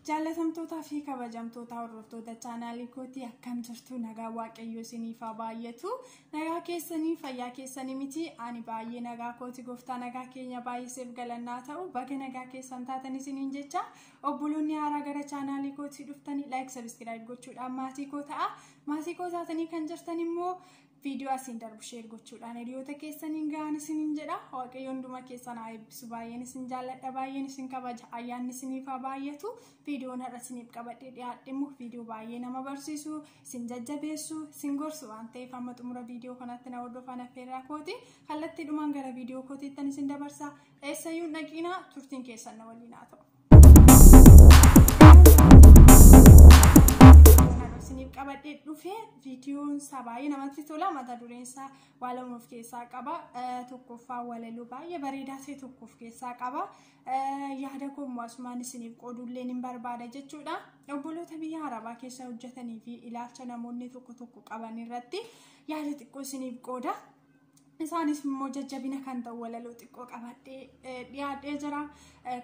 Jaallatamtootaa fi kabajamtoota hordoftoota chaanaalii kootii, akkam jirtu? Nagaa Waaqayyoo isiniif haa baay'atu. Nagaa keessanii, fayyaa keessanii miti? Ani baay'ee nagaa kooti. Gooftaa nagaa keenya baay'iseef galannaa ta'u. Baga nagaa keessan taatan isiniin jecha. Obboloonni haaraa gara chaanaalii kootii dhuftanii like, subscribe gochuudhaan maatii koo ta'a. Maatii koo taatanii kan jirtan immoo viidiyoo asiin darbu share gochuudhaan hiriyoota keessaniin gahaan isiniin jedha. Waaqayyo hunduma keessan haa eebbisu. Baay'een isin jaalladha, baay'een isin kabaja. Ayyaanni isiniif haa baay'atu. Viidiyoon har'a isiniif qabadhee dhiyaadhe immoo viidiyoo baay'ee nama barsiisu, isin jajjabeessu, isin gorsu waan ta'eef amma xumura viidiyoo kanatti na hordofan affeerraa kooti. Kallattiidhumaan gara viidiyoo kootiittan isin dabarsa. Eessayyuu dhaqiinaa, turtiin keessan na waliin haa ta'u. Isiniif qabadhee dhufee viidiyoon isaa baay'ee namatti tola. Mata dureen isaa waa lama of keessaa qaba. Tokkoffaa, walaloo baay'ee bareedaa ta'e tokko of keessaa qaba. Yaada koo immoo asumaan isiniif qooduullee ni barbaada jechuudha. Obboloota biyya Arabaa keessa hojjetanii fi ilaalcha namoonni tokko tokko qaban irratti yaada xiqqoo isiniif qooda. Isaanis immoo jajjabina kan ta'u walaloo xiqqoo qabadhee dhiyaadhee jira.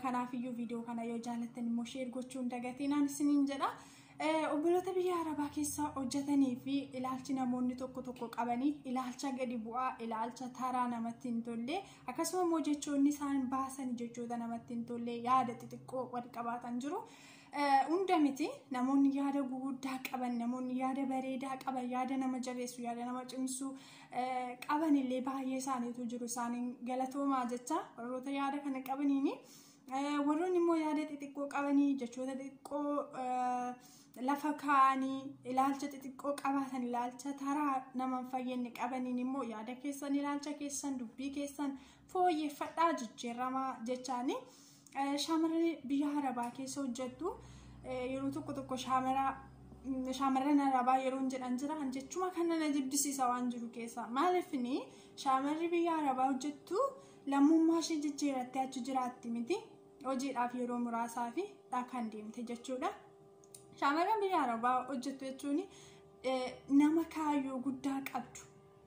Kanaafiyyuu viidiyoo kana yoo jaallattan immoo share gochuu hin dagatinaan isiniin jedha. Obboloota biyya Arabaa keessa hojjetanii fi ilaalchi namoonni tokko tokko qabanii ilaalcha gadi bu'aa, ilaalcha taraa namatti hin tolle, akkasuma immoo jechoonni isaan baasan jechoota namatti hin tolle, yaada xixiqqoo wal qabaatan jiru. Hunda miti. Namoonni yaada guguddaa qaban, namoonni yaada bareedaa qaban, yaada nama jabeessu, yaada nama cimsu qaban illee baay'ee isaaniitu jiru. Isaaniin galatoomaa jecha warroota yaada kana qabaniini. Warroonni immoo yaada xixiqqoo qabanii, jechoota xixiqqoo lafa kaa'anii, ilaalcha xixiqqoo qabaatan, ilaalcha taraa nama hin fayyadne qabaniin immoo yaada keessan, ilaalcha keessan, dubbii keessan fooyyeffadhaa, jijjiiramaa jechaani. Shamarran biyya Arabaa keessa hojjettu, yeroo tokko tokko shamarran Arabaa yeroo jedhan jira, jechuma kana na jibbisiisa waan jiru keessa. Maaliifni shamarri biyya Arabaa hojjettu lammummaa ishee jijjiirattee achi jiraatti miti, hojiidhaaf yeroo muraasaa fi kan deemte jechuudha. Shamarran biyya Arabaa hojjettu jechuun nama kaayyoo guddaa qabdu.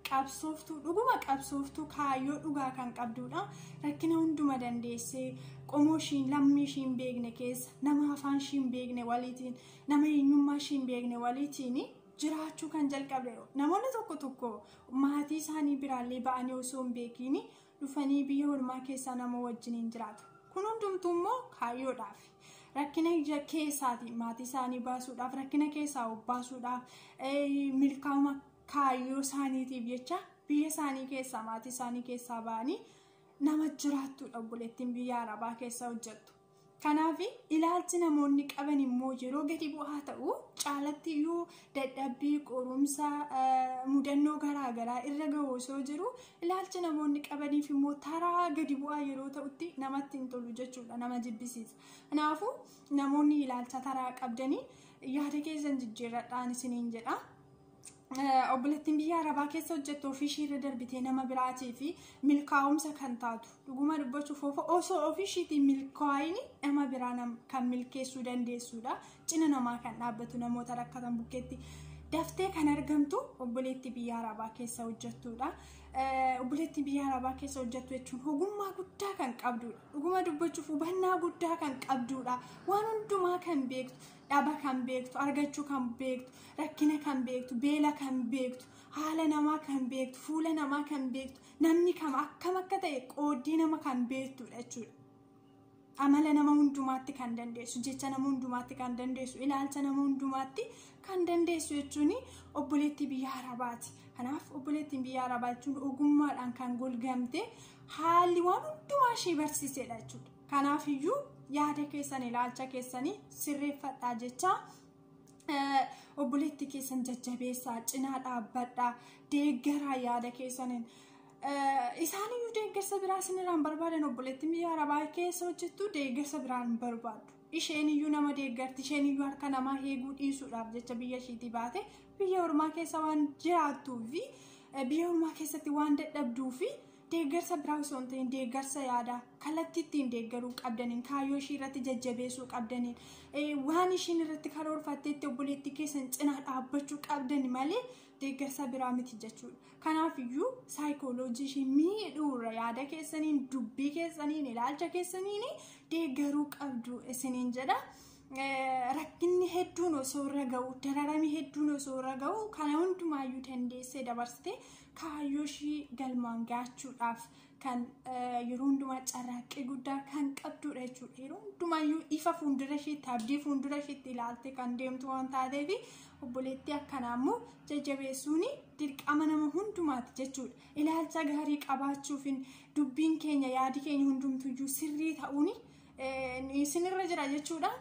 Qabsooftuu, dhuguma qabsooftuu, kaayyoo dhugaa kan qabdudha. Rakkina hunduma dandeessee, qomoo ishiin, lammii ishiin beekne keessa, nama afaan ishiin beekne waliitiin, nama eenyummaa ishiin beekne waliitiin jiraachuu kan jalqabde. Namoonni tokko tokko maatii isaanii biraallee ba'anii osoo hin beekiin dhufanii biyya ormaa keessaa nama wajjiniin jiraatu. Kun hundumtuu immoo kaayyoodhaaf. Rakkina keessaati maatii isaanii baasuudhaaf, rakkina keessaa of baasuudhaaf, milkaa'uma kaayyoo isaaniitiif jecha biyya isaanii keessaa, maatii isaanii keessaa ba'anii nama jiraattudha obboleettiin biyya Arabaa keessa hojjettu. Kanaaf ilaalchi namoonni qaban immoo yeroo gadi bu'aa ta'u, caalatti iyyuu dadhabbii, qorumsa, mudannoo garaagaraa irra gahu osoo jiru, ilaalchi namoonni qabaniif immoo taraa gadi bu'aa yeroo ta'utti namatti hin tolu jechuudha, nama jibbisiisa. Kanaafuu namoonni ilaalcha taraa qabdanii yaada keessan jijjiirradhaan isiniin jedha. Obboleettiin biyya Arabaa keessa hojjettu ofii ishee irra darbitee nama biraatii fi milkaa'umsa kan taatu, dhuguma dubbachuuf osoo ofii ishiitiin milkaa'in nama biraa kan milkeessuu dandeessudha. Cina namaa kan dhaabbatu, namoota rakkatan bukkeetti daftee kan argamtu obboleettii biyya Arabaa keessa hojjettudha. Obboleettii biyya Arabaa keessa hojjettu jechuun ogummaa guddaa kan qabdudha. Dhuguma dubbachuuf hubannaa guddaa kan qabdudha. Waan hundumaa kan beektu, dhaba kan beektu, argachuu kan beektu, rakkina kan beektu, beela kan beektu, haala namaa kan beektu, fuula namaa kan beektu, namni kam akkam akka ta'e qooddii nama kan beektudha jechuudha. Amala nama hundumaatti kan dandeessu, jecha nama hundumaatti kan dandeessu, ilaalcha nama hundumaatti kan dandeessu jechuun obboleettii biyya Arabaati. Kanaaf obboleettiin biyya Arabaa jechuun ogummaadhaan kan golgamte, haalli waan hundumaa ishee barsiisedha jechuudha. Kanaaf iyyuu yaada keessan, ilaalcha keessanii sirreeffadhaa jecha. Obboleettii keessan jajjabeessaa, cinaa dhaabbadhaa, deeggaraa yaada keessaniin. Isaaniyyuu deeggarsa biraa isinirraan barbaadan. Obboleettiin biyya Arabaa keessa hojjettu deeggarsa biraan barbaaddu. Isheen iyyuu nama deeggarti. Isheen iyyuu harka namaa eeguu dhiisuudhaaf jecha biyya ishiitii baate biyya ormaa keessa waan jiraattuu fi biyya ormaa keessatti waan dadhabduu fi deeggarsa biraa osoo hin ta'in deeggarsa yaadaa kallattii ittiin deeggaruu qabdaniin, kaayyoo ishii irratti jajjabeessuu qabdaniin, waan ishiin irratti karoorfatteetti obboleettii keessan cinaa dhaabbachuu qabdan malee deeggarsa biraa miti jechuudha. Kanaaf iyyuu saayikooloojii ishii miidhuurra yaada keessaniin, dubbii keessaniin, ilaalcha keessaniin deeggaruu qabdu isiniin jedha. Rakkinni hedduun osoo irra ga'u, dararami hedduun osoo irra ga'u, kana hundumaayyuu dandeessee dabarsitee kaayyoo ishii galmaan gaachuudhaaf kan yeroo hundumaa carraaqqii guddaa kan qabdudha jechuudha. Yeroo hundumaayyuu ifa fuuldura isheetti, abdii fuuldura isheetti ilaaltee kan deemtu waan taateef obboleettii akkanaa immoo jajjabeessuun dirqama nama hundumaati jechuudha. Ilaalcha gaarii qabaachuufin dubbiin keenya, yaadi keenya hundumtuyyuu sirrii ta'uun isinirra jira jechuudha.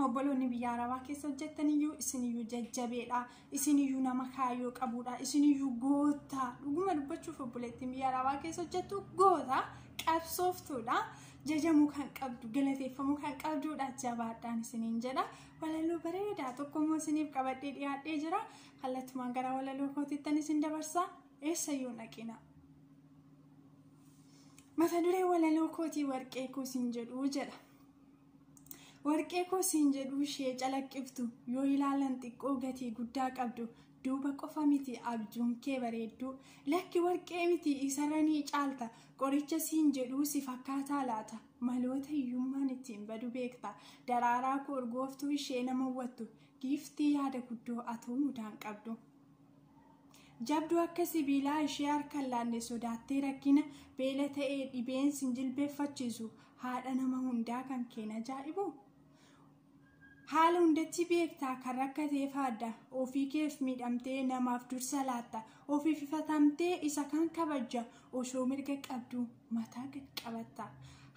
Obboloonni biyya arabaa keessa hojjettaniyyuu isiniyyuu jajjabeedha. Isiniyyuu nama kaayyoo qabudha. Isiniyyuu goota. Dhuguma dubbachuuf obboleettiin biyya arabaa keessa hojjettu goota, qabsooftuudha. Jajamuu kan qabdu, galateeffamuu kan qabdudha. Jabaadhaan isiniin jedha. Walaloo bareedaa tokko immoo isiniif qabadhee dhiyaadhee jira. Kallattumaan gara walaloo kootiittan isin dabarsa. Eessayyuu naqina. Mata duree walaloo kootii warqee koo siin jedhu jedha. Warqee koo siin jedhu ishee calaqqiftu, yoo ilaalan xiqqoo gatii guddaa qabdu, duuba qofa miti abjuun kee bareedduu, lakki warqee miti isarra ni caalta, qoricha siin jedhuu si fakkaataa laata, maloota hiyyummaan ittiin badu beekta, daraaraa koo urgooftuu ishee nama hawwattu, giiftii yaada guddoo atuu mudaan qabdu. Jabduu akka sibiilaa ishee harka hin laanne, sodaattee rakkina beela ta'ee dhibeen sin jilbeeffachiisu, haadha nama hundaa kan keen ajaa'ibu. Haala hundatti beektaa kan rakkateef haadda, ofii keef miidhamtee namaaf dursa laatta, ofiif ifatamtee isa kan kabajja, osoo mirga qabdu mataa gad qabatta.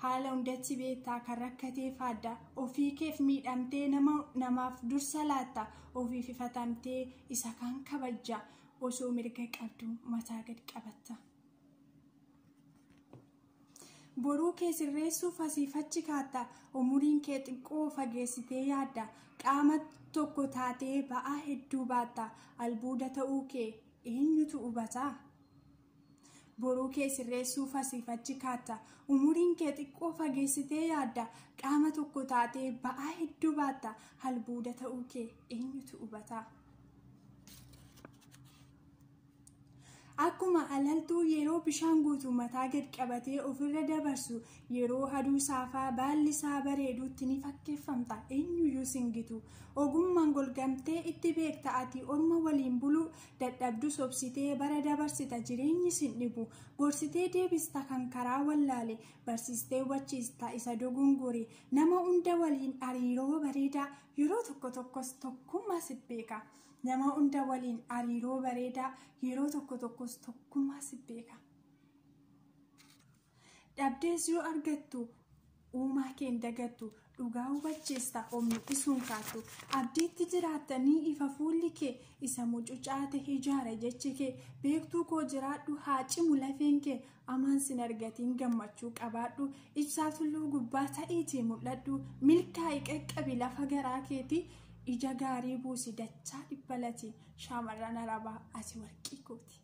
Haala hundatti beektaa kan rakkateef haadda, ofii keef miidhamtee namaaf dursa laatta, ofiif ifatamtee isa kan kabajja, osoo mirga qabdu mataa gad qabatta. Boruu kee sirreessuuf asiif achi kaatta, umuriin kee xiqqoo fageessitee yaadda, qaama tokko taatee ba'aa hedduu baatta, albuuda ta'uu kee eenyutu hubata? Boruu kee sirreessuuf asiif achi kaatta, umuriin kee xiqqoo fageessitee yaadda, qaama tokko taatee ba'aa hedduu baatta, albuuda ta'uu kee eenyutu hubata? Akkuma alaltuu yeroo bishaan guutuu mataa gad qabatee ofirra dabarsu, yeroo aduu saafaa baalli isaa bareeduutti ni fakkeeffamta, eenyuyyuu singitu. Ogummaan golgamtee itti beekta ati orma waliin buluu, dadhabdu sobsitee bara dabarsita, jireenyi sin dhibu. Gorsitee deebista kan karaa wallaale, barsiistee hubachiista isa dogongore, nama hunda waliin hariiroo bareedaa, yeroo tokko tokkos tokkummaa si beeka. Nama hunda waliin hariiroo bareedaa, yeroo tokko tokkos tokkummaa si beeka. Dhabdees yoo argattu uumaa kee hin dagattu, dhugaa hubachiista omni isuun kaattu, abdiitti jiraattanii ifa fuulli kee, isa mucucaa ta'e ijaara jechi kee, beektuu koo jiraadhu haa cimu lafeen kee, amaan sin argatiin gammachuu qabaadhu, ibsaa tulluu gubbaa ta'iitii mul'adhu, milkaa'ii qaqqabi lafa garaa keetii, ija gaarii buusi dachaa dhibbalati, shaamarran arabaa ati warqii kooti.